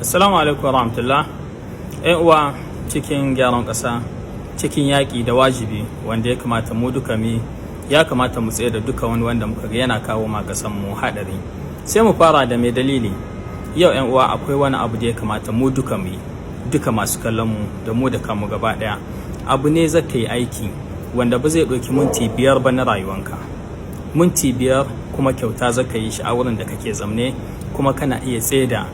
Assalamu alaikum wa rahmatullah. ‘Yan uwa, cikin gyaran ƙasa, cikin yaƙi da wajibi wanda ya kamata mu duka mi ya kamata mu tsaye da duka wani wanda muka ga yana kawo ma ƙasan mu haɗari. Sai mu fara da mai dalili. Yau, ‘yan uwa, akwai wani abu da ya kamata mu duka mu yi, duka masu kallon mu da mu da kanmu gaba ɗaya. Abu ne zaka yi aiki wanda ba zai ɗauki minti 5 ba na rayuwanka. Minti 5 kuma kyauta zaka yi shi a wurin da kake zamne, kuma kana iya tsaida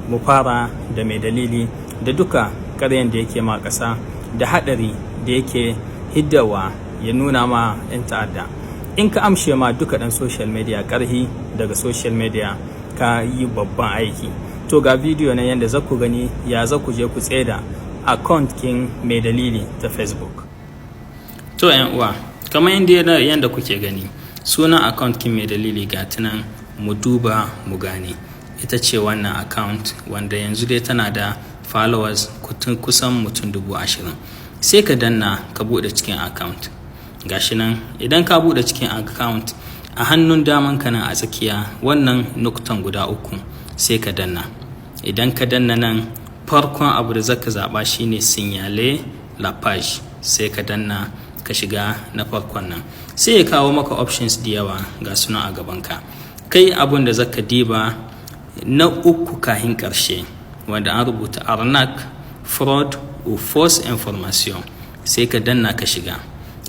mu fara da mai dalili da duka ƙaryan da yake ma ƙasa da haɗari da yake hiddawa ya nuna ma 'yan ta'adda. In ka amshe ma duka ɗan social media ƙarhi daga social media, ka yi babban aiki. To, ga bidiyo na yadda za ku gani ya za ku je ku tsaida account kin mai dalili ta Facebook. To, 'yan uwa, kamar yadda kuke gani, sunan account kin mai dalili ga nan, mu duba mu gane. Ita ce wannan account wanda yanzu dai tana da followers kusan mutum 20,000. Sai ka danna ka bude cikin account. Gashi nan, idan ka bude cikin account, a hannun daman ka nan a tsakiya, wannan nuktan guda uku, sai ka danna. Idan ka danna nan, farkon abu da zaka zaba shine "Signaler la page". Sai ka danna ka shiga na farkon nan, sai ya kawo maka options da yawa, ga suna a gabanka. Kai abun da zaka diba na uku kahin ƙarshe, wanda an rubuta "Arnaque, fraude ou fausse information", sai ka danna ka shiga.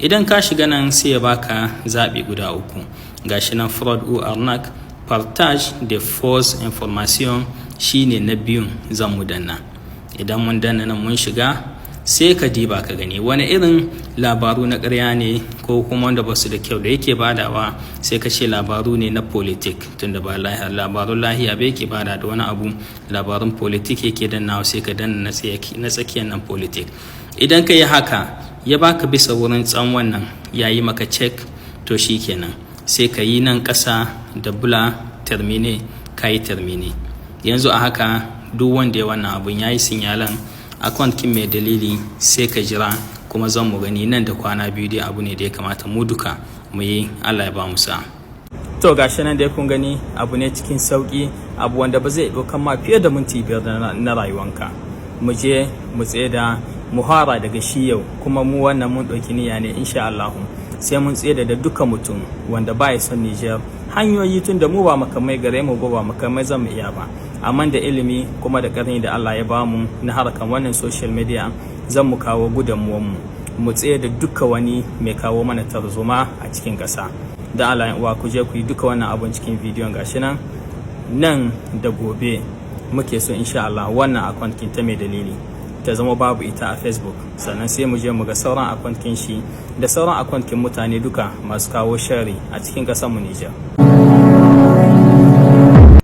Idan ka shiga nan, sai ya baka zaɓi guda uku. Gashi nan, "Fraude ou arnaque, partage de fausses informations", shine na biyun zan mu danna. Idan mun danna nan mun shiga, sai ka diba ka gani wani irin labaru na ƙarya ne ko kuma wanda ba su da kyau da yake badawa. Sai ka ce labaru ne na politique, tunda ba labarun lahiya ba yake bada da wani abu, labarun politique yake dannawa. Sai ka danna na tsakiyar nan, "Politique". Idan ka yi haka, ya baka bisa wurin tsan wannan, ya yi maka check, to shi kenan, sai ka yi nan ƙasa da bula "Terminer". Ka yi "Terminer". Yanzu a haka, duk wanda ya wannan abun ya yi signaler account kin mai dalili. Sai ka jira kuma zan mu gani nan da kwana 2. Dai abu ne da ya kamata mu duka mu yi. Allah ya ba mu sa'a. To, gashi nan dai kun gani, abu ne cikin sauki, abu wanda ba zai ɗaukan ma fiye da minti 5 na rayuwanka. Mu je mu da muhara daga shi yau, kuma mu wannan mun ɗauki niyya ne, insha Allah sai mun tsaye da duka mutum wanda ba ya son Niger. Hanyoyi, tun da mu ba makamai gare mu ba, ba makamai zan mu iya ba, amma da ilimi kuma da ƙarni da Allah ya bamu na harkan wannan social media, zan mu kawo gudunmuwan mu, mu tsaye da duka wani mai kawo mana tarzoma a cikin ƙasa. Da Allah, uwa, ku je ku yi duka wannan abun cikin bidiyon. Gashi nan, nan da gobe muke so, insha Allah, wannan account kin ta mai dalili ta zama babu ita a Facebook. Sannan sai mu je mu ga sauran account kin shi da sauran account kin mutane duka masu kawo shari a cikin ƙasar mu Niger.